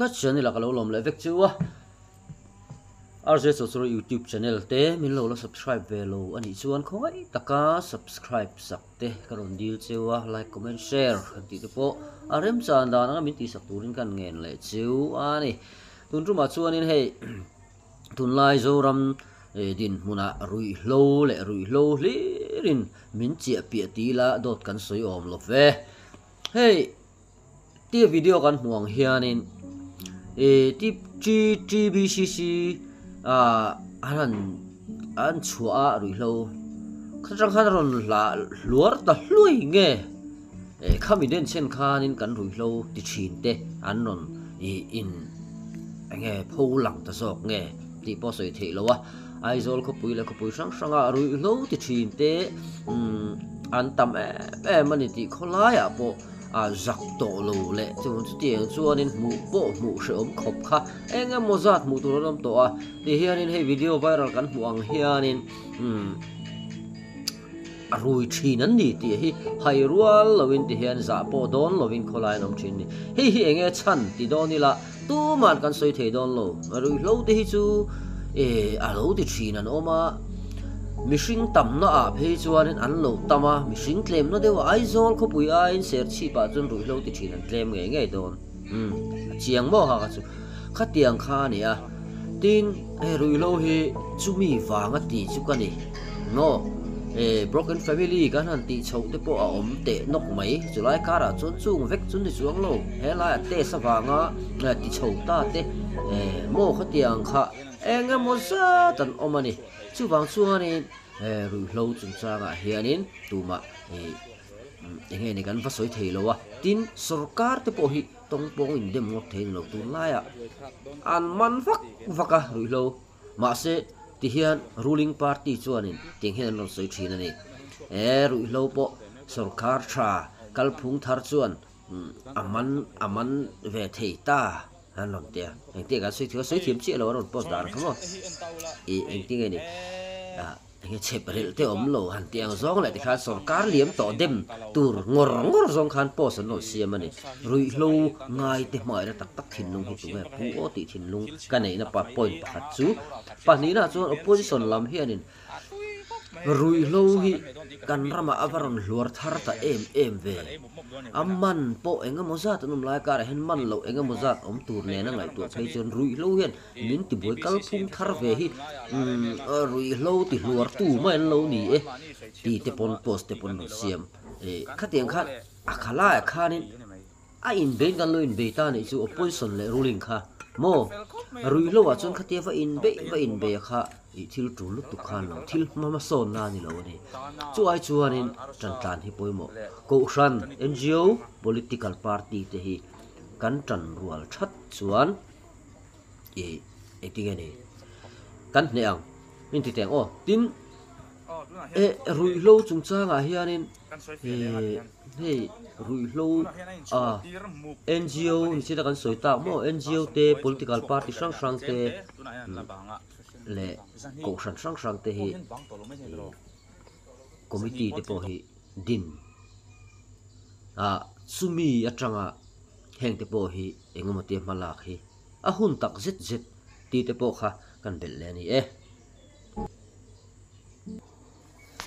Ka channel ah ka lo lawm leh vek chu a. RJ Chawchawr YouTube channel te min lo la subscribe ve lo a nih chuan khawngaih taka subscribe sak te ka rawn dil cheu a, like comment share kan tih te pawh a remchan dan anga min tihsak turin kan ngen leh cheu a ni. Tun tumah chuanin hei tunlai Zoram dinhmunah ruihhlo leh ruihhlo hlirin min chiah piah ti ila dawt kan sawi awm lo ve. Hei. Tia video kan hmuh ang hianin ih TBCC ah an han an chhuah a ruihhlo khatang khan a rawn hlah hluar ta hluai nge eh khami den chen khanin kan ruihhlo ti thin te an rawn ih in enge pho lang ta zawk nge tih pawh sawi theih loh a Aizawl khawpui leh khawpui hrang hranga ruihhlo ti thin te umm an tam em em a ni tih khawlaiah pawh. a zak tawh lo leh chu chutiang chuanin hmuh pawh hmuh hrehawm khawp kha eng emaw zat hmuh tur an awm tawh a tihianin hei video viral kan hmuh ang hianin umm a rui thin an ni tih hi hai rual lovin tihian zah pawh dawn lovin khawlai an awm thin a ni hei hi eng nge chhan ti dawn ila tuman kan sawi thei dawn lo ruihhlo te hi chu eh a lo ti thin an awm a mihring tamna ah phei chuanin an lo tam a mihring tlemna deuh a Aizawl khawpui aiin Serchhip ah chuan ruihhlo ti thin an tlem ngei ngei dawn umm a chiang maw kha kha chu khatiang kha a ni a tin hei ruihhlo hi chumi vanga ti chu ka ni. Maw? Eh, broken family kan han tih chhoh te pawh a awm teh nawk mai. Chulai karah chuan chung vek chu ni chuang lo. He laiah test avanga ti chho ta te, eh, maw khatiang kha eng emaw zat an awm a ni. Chuvang chuanin, eh, ruihhlo chungchangah hianin tumah, eh, eng nge ni kan va sawi thei lo a. Tin, sorkar te pawh hi tawngpawng indem ngawt thei ni lo. Tunlaiah an man vak vak a ruihhlo. Mahse, tihian ruling party chuanin tiang hian an rawn sawi thin a ni. He ruihhlo pawh sorkar tha kalphung thar chuan a man a man ve thei ta an rawn ti a. Engtin nge kan sawi thiam a, sawi thiam chiah lo a rawn post dan kha maw. Ih engtin nge ni ah. Enge chhep rilh te awm lo han tih ang zawng leh tikhan sorkar liam tawh dem tur ngawr ngawr zawng khan post an rawn siam a ni. Ruihhlo ngai te hmangaihna tak tak thinlung hi tunge pu aw tih thinlung ka neihna pa point pakhat chu pahnihna chuan opposition lam hianin ruihhlo hi kan ramah a va rawn hluar thar ta em em ve. A man pawh engemaw zat an awm lai karah hian man loh engemaw zat awm tur nena ngaihtuah phei chuan ruihhlo hian Min tibuai kalphung thar ve hi ruihhlo ti hluartu mai an lo ni e ti te pawn post te pawn rawn siam e khatiang khan a kha laiah khanin a inbein kan lo inbei ta nih chu opposition leh ruling kha maw ruihhlo ah chuan khatia va inbeih va inbei a kha ih thil tul lutuk khan lo thil hma hmasawn na a ni lo a ni chu ai chuanin tan tlan hi pawimawh kohhran ngo political party te hi kan tan rual that chuan. Ih engtin nge ni kan hneh ang min ti teng aw tin eh ruihhlo chungchangah hianin eh hei ruihhlo a ngo ni china kan sawi tak maw ngo te political party hrang hrang te leh kohhran hrang hrang te hi committee te pawh hi din ah chumi atanga heng te pawh hi. Engemaw tia hma lak hi a hun tak zet zet tih te pawh kha kan belh leh a ni e.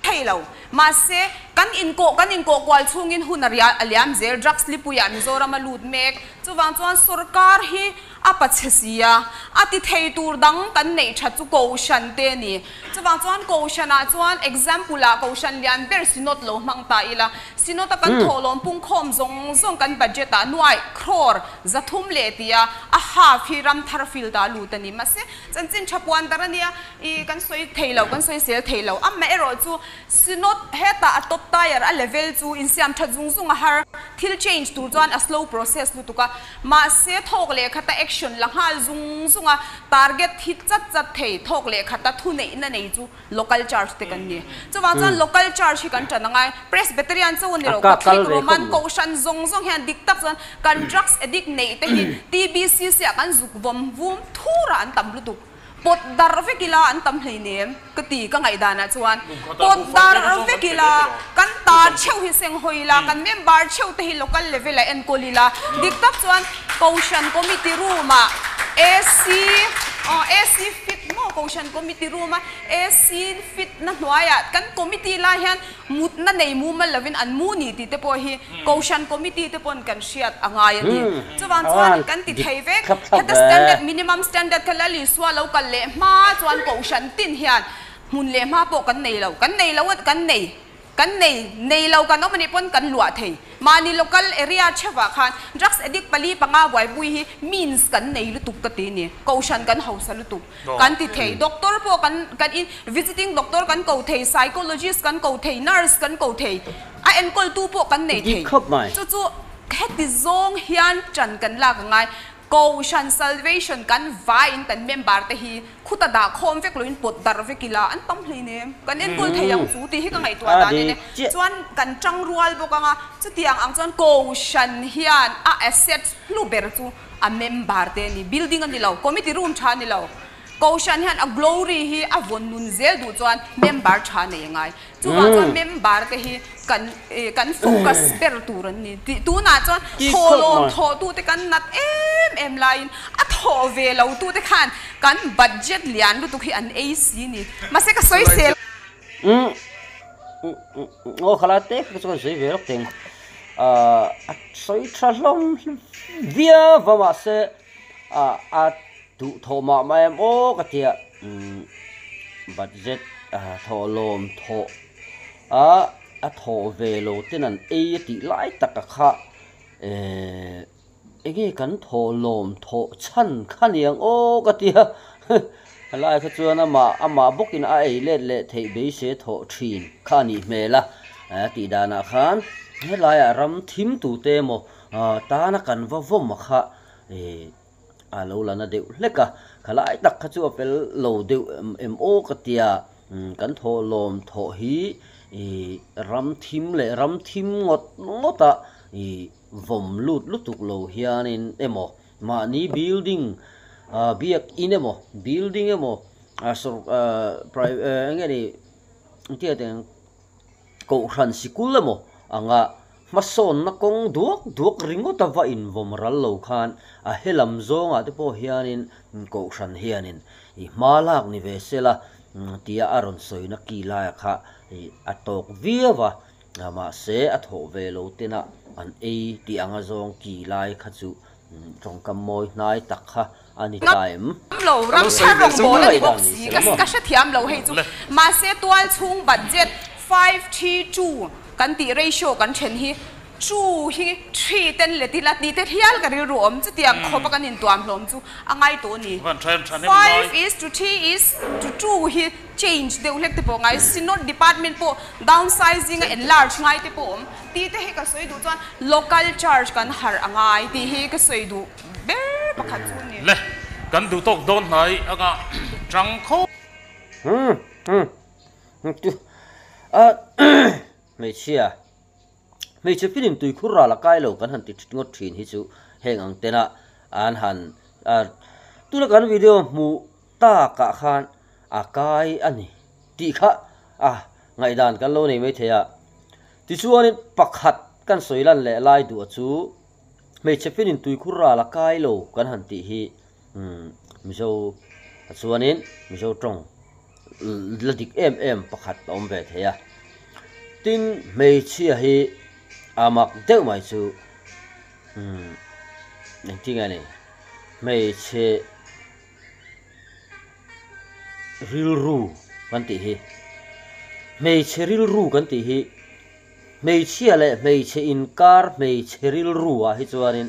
Thei lo. Mahse, kan inkawh kan inkawh kual chhungin hun a ria a liam zel. Drugs lipuiah Mizoram a lut mek. Chuvang chuan sorkar hi a pa chhe si a, a ti thei tur dang kan neih that chu Kohhran te a ni. Chuvang chuan Kohhranah chuan example ah Kohhran lian ber Synod lo hmang ta ila, Synod a kan thawhlawm pungkhawm zawng zawng kan budget ah nuaih, crore, 300 leh tia a half hi ram thar field ah a lut a ni. Mahse, chanchin tha puan dar a nia, ih kan sawi thei lo, kan sawi sel thei lo. Amaherawh chu Synod hetah a top tier a level chu insiam that zung zung a har, thil change tur chuan a slow process lutuk a. Mahse, thawk leh khata action la nghal zung zung a, target hi chat chat thei, thawk leh khata thuneihna nei chu local church te kan ni. Chuvang chuan local church hi kan tan angai. Presbyterian chu ni lo, Catholic, Roman, Kohhran zawng zawng hian dik tak chuan kan drugs addict neih te hi TBCC ah kan zuk vawm vum thur a an tam lutuk. Pawt darh vek ila an tam hleinem ka ti ka ngaihdanah chuan pawt darh vek ila kan ta theuh hi seng hawi ila kan member theuh te hi local level ah enkawl ila dik tak chuan Kohhran committee room ah AC aw AC fit maw Kohhran committee room a AC fit na hnuaiah kan committee lai hian mutna nei mumal lovin an mu ni tih te pawh hi Kohhran committee te pawn kan hriat a ngai a ni. Chuvang chuan kan ti thei vek. Heta standard, minimum standard kha Lal Isua lo kal leh hma chuan Kohhran tin hian hmun leh hma pawh kan nei lo. Kan nei lo a, kan nei, kan nei, nei lo kan awm a nih pawn kan luah thei. Mahni local area theuhah khan drugs addict pali panga buaipui hi means kan nei lutuk ka ti ni. Kohhran kan hausa lutuk kan ti thei. Doctor pawh kan, kan in visiting doctor kan ko thei, psychologist kan ko thei, nurse kan ko thei. A enkawltu pawh kan nei thei. Chu chu heti zawng hian ṭan kan lak a ngai. Kohhran Salvation kan vaiin kan member te hi khuta dah khawm vek loin pawt darh vek ila an tam hleinem. Kan enkawl thei ang chu tih hi ka ngaihtuah dan a ni. Chuan kan ṭang rual bawk ang a, chutiang ang chuan Kohhran hian a asset hlu ber chu a member te a ni. Building a ni lo, committee room ṭha a ni lo. Kohhran hian a glory hi a vawn nun zel duh chuan member tha nei a ngai. Chuvang chuan member te hi kan kan focus ber tur an ni. Tih tunah chuan thawhlawm thawhtute kan nat em em laiin a thawh ve lo tute khan kan budget lian lutuk hi an ei si ni. Mahse ka sawi sel. Aw khalai te kha chu kan sawi ve lawk teng. A sawi tha hlawm viau va mahse a duh thawh mah mah em aw ka tia budget thawhlawm thawh a a thawh ve lo ten an ei a tih lai tak a kha ehh enge kan thawhlawm thawh chhan kha niang aw ka tia helai kha chuan amah amah bawkin a ei let leh theih beisei a thawh thin kha a nih hmel a tih danah khan helaiah ram thim tute emaw tana kan va vawm a kha ehh a lo la na deuh hlek a, khalai tak kha chu a fel lo deuh em aw ka tia, kan thawhlawm thawh hi ih ram thim leh ram thim ngawt ngawt a ih vawm lut lutuk lo hianin emaw mahni building ah biak in emaw building emaw ah sawr ah eng nge ni engtia teng. Kohhran sikul emaw anga hmasawnna kawng duak duak ringawt a va invawm ral lo khan a helam zawngah te pawh hianin Kohhran hianin i hma lak ni ve se la tia a rawn sawina ki laia kha a tawk viau a, mahse a thawh ve lo tena an ei tih anga zawng ki lai kha chu tawngkam mawi hnai tak kha a ni ta em? Lo, ram thar rawngbâwl a ni bawk si, ka hrethiam lo hei chu. Mahse, tualchhung budget 5-3-2 kan tih ratio kan then hi two hi three ten let ila tih te hial ka rilru awm. Chutiang khawpa kan intuam hlawm chu a ngai tawh a ni. Five is to three is to two hi change deuh hlek te pawh ngai. Synod department pawh downsizing a enlarge ngai te pawh awm. Tih te hi ka sawi duh chuan local church kan harh a ngai tih hi ka sawi duh ber pakhat chu a ni. Le, kan duh tawk dawn hnai anga tang kho. Hmm hmm tu a hmeichhia hmeichhe film tuikhur ral a kai lo kan han ti ngawt thin hi chu heng ang tena an han a tuna kan video hmuh takah khan a kai a ni tih kha a ngaihdan kan lo nei maithei a. Tichuanin pakhat kan sawi lan leh lai duh chu hmeichhe finin tuikhur ral a kai lo kan han tih hi Mizo chuanin Mizo tawng la dik em em pakhat a awm ve thei a. Tin hmeichhia hi a mak deuh mai chu engtin nge ni hmeichhe rilru kan tih hi hmeichhe rilru kan tih hi hmeichhia leh hmeichhe inkar hmeichhe rilru ah hi chuanin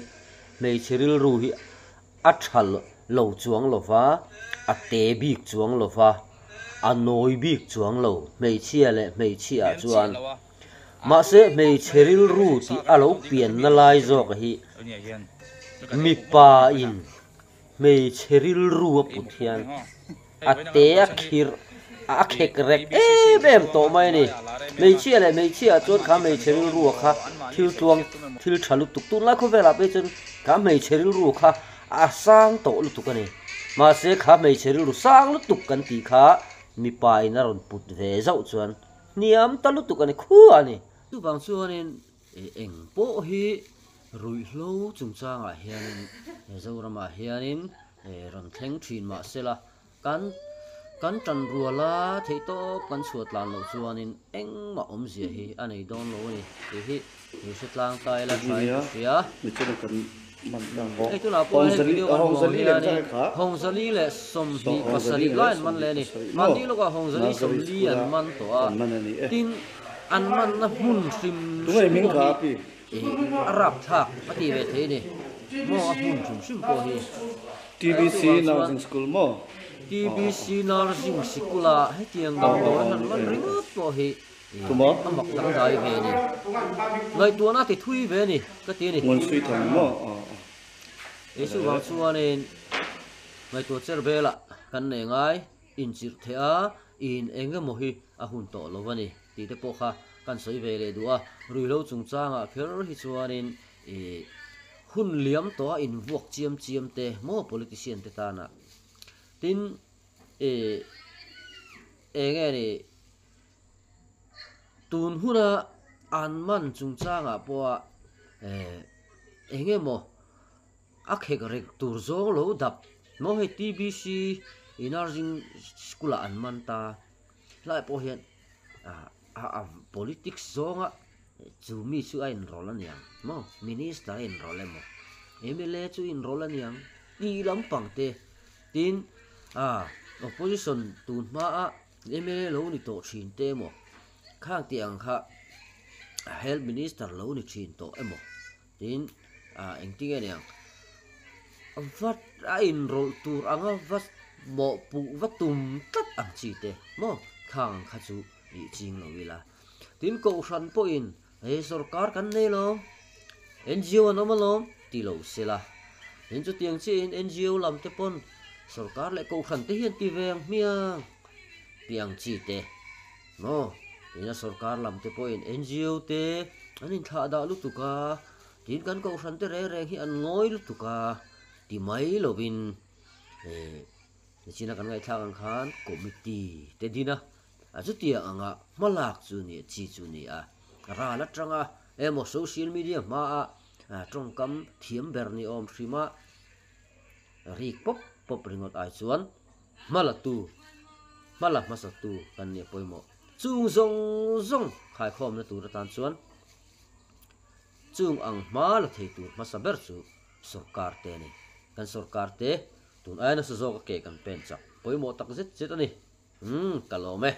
hmeichhe rilru hi a tha lo chuang lo va a te bik chuang lo va a nawi bik chuang lo hmeichhia leh hmeichhia ah chuan mahse hmeichhe rilru tih a lo pianna lai zawk hi mipa in Hmeichhe rilru a put hian a te a khirh a khek rek em em tawh mai a ni. Hmeichhia leh hmeichhia ah chuan kha hmeichhe rilru a kha thil tluang thil tha lutuk tunlai khawvelah pawh hi chuan kha hmeichhe rilru kha a sang tawh lutuk a ni. Mahse kha hmeichhe rilru sang lutuk kan tih kha mipa in a rawn put ve zauh chuan hniam ta lutuk a ni khua a ni. Chuvang chuanin eng pawh hi ruihhlo chungchangah hianin Zoramah hianin rawn thleng thin mahsela Kan kan tan ruala theihtawp kan chhuah tlan loh chuanin engmah awmzia hi a nei dawn lo a ni tih hi i hre tlang ta ila tha in ka hria. Hei tunah pawh hian video kan hmuh ang hianin Hawngzali leh 27 lai an man leh a ni. Mahni lawkah Hawngzali 40 an man tawh a, tin an manna hmun hrim hrim pawh hi a rapthlak a ti ve thei a ni. Maw a hmun hrim hrim pawh hi. TBC Nursing School maw? TBC Nursing Sikula hetiang damdawi han man ringawt pawh hi a mak dangdai ve a ni. Ngaihtuahna ti thui ve a ni ka ti a ni. Ngun sui thang maw? Ei chuvang chuanin ngaihtuah cher velah kan nei ngai inchirh theih a, in eng emaw hi a hun tawh lo a ni tih te pawh kha kan sawi ve leh duh a. Ruihhlo chungchangah kher hi chuanin Ih, hun liam tawh a invuak chiam chiam te maw politician te tana. Tin, ih, eng nge ni, tun huna an man chungchangah pawha eh eng emaw a khek reng tur zawng lo dap maw hei TBC Nursing School ah an man ta hlai pawh hian ah a politics zawnga Chu mi chu a inrawlh a niang maw? Minister a inrawlh emaw? Mla chu inrawlh a niang tih lampang te tin a opposition tun hmaa mla lo ni tawh thin te emaw khang tih ang kha health minister lo ni thin tawh emaw tin a engtin nge niang vat a inrawlh tur anga va mawhpuh va tum tlat ang chi te maw khang ang kha chu ih ching lo ila. Tin Kohhran pawhin he sorkar kan nei lo, NGO an awm alawm ti lo se la. Tin chutiang chiahin NGO lam te pawn sorkar leh Kohhran te hian ti ve ang hmiang tih ang chi te maw? Tin a sorkar lam te pawhin NGO te an inthlah dah lutuk a, tin kan Kohhran te reng reng hi an ngawi lutuk a ti mai lovin nichina kan ngaihthlak ang khan committee te din a. A chutiang anga hmalak chu ni chi chu ni a, ral atanga emaw social media hmaa tawngkam thiam ber ni awm hrima rik pawp pawp ringawt ai chuan hmala tu, hmala hmasa tu kan nia pawimawh. Chung zawng zawng khaikhawmna tur atan chuan chung ang hma la thei tur hmasa ber chu sorkar te a ni. Kan sorkar te tun aia nasa zawk a ke kan pen chak pawimawh tak zet zet a ni. Umm ka lawm e.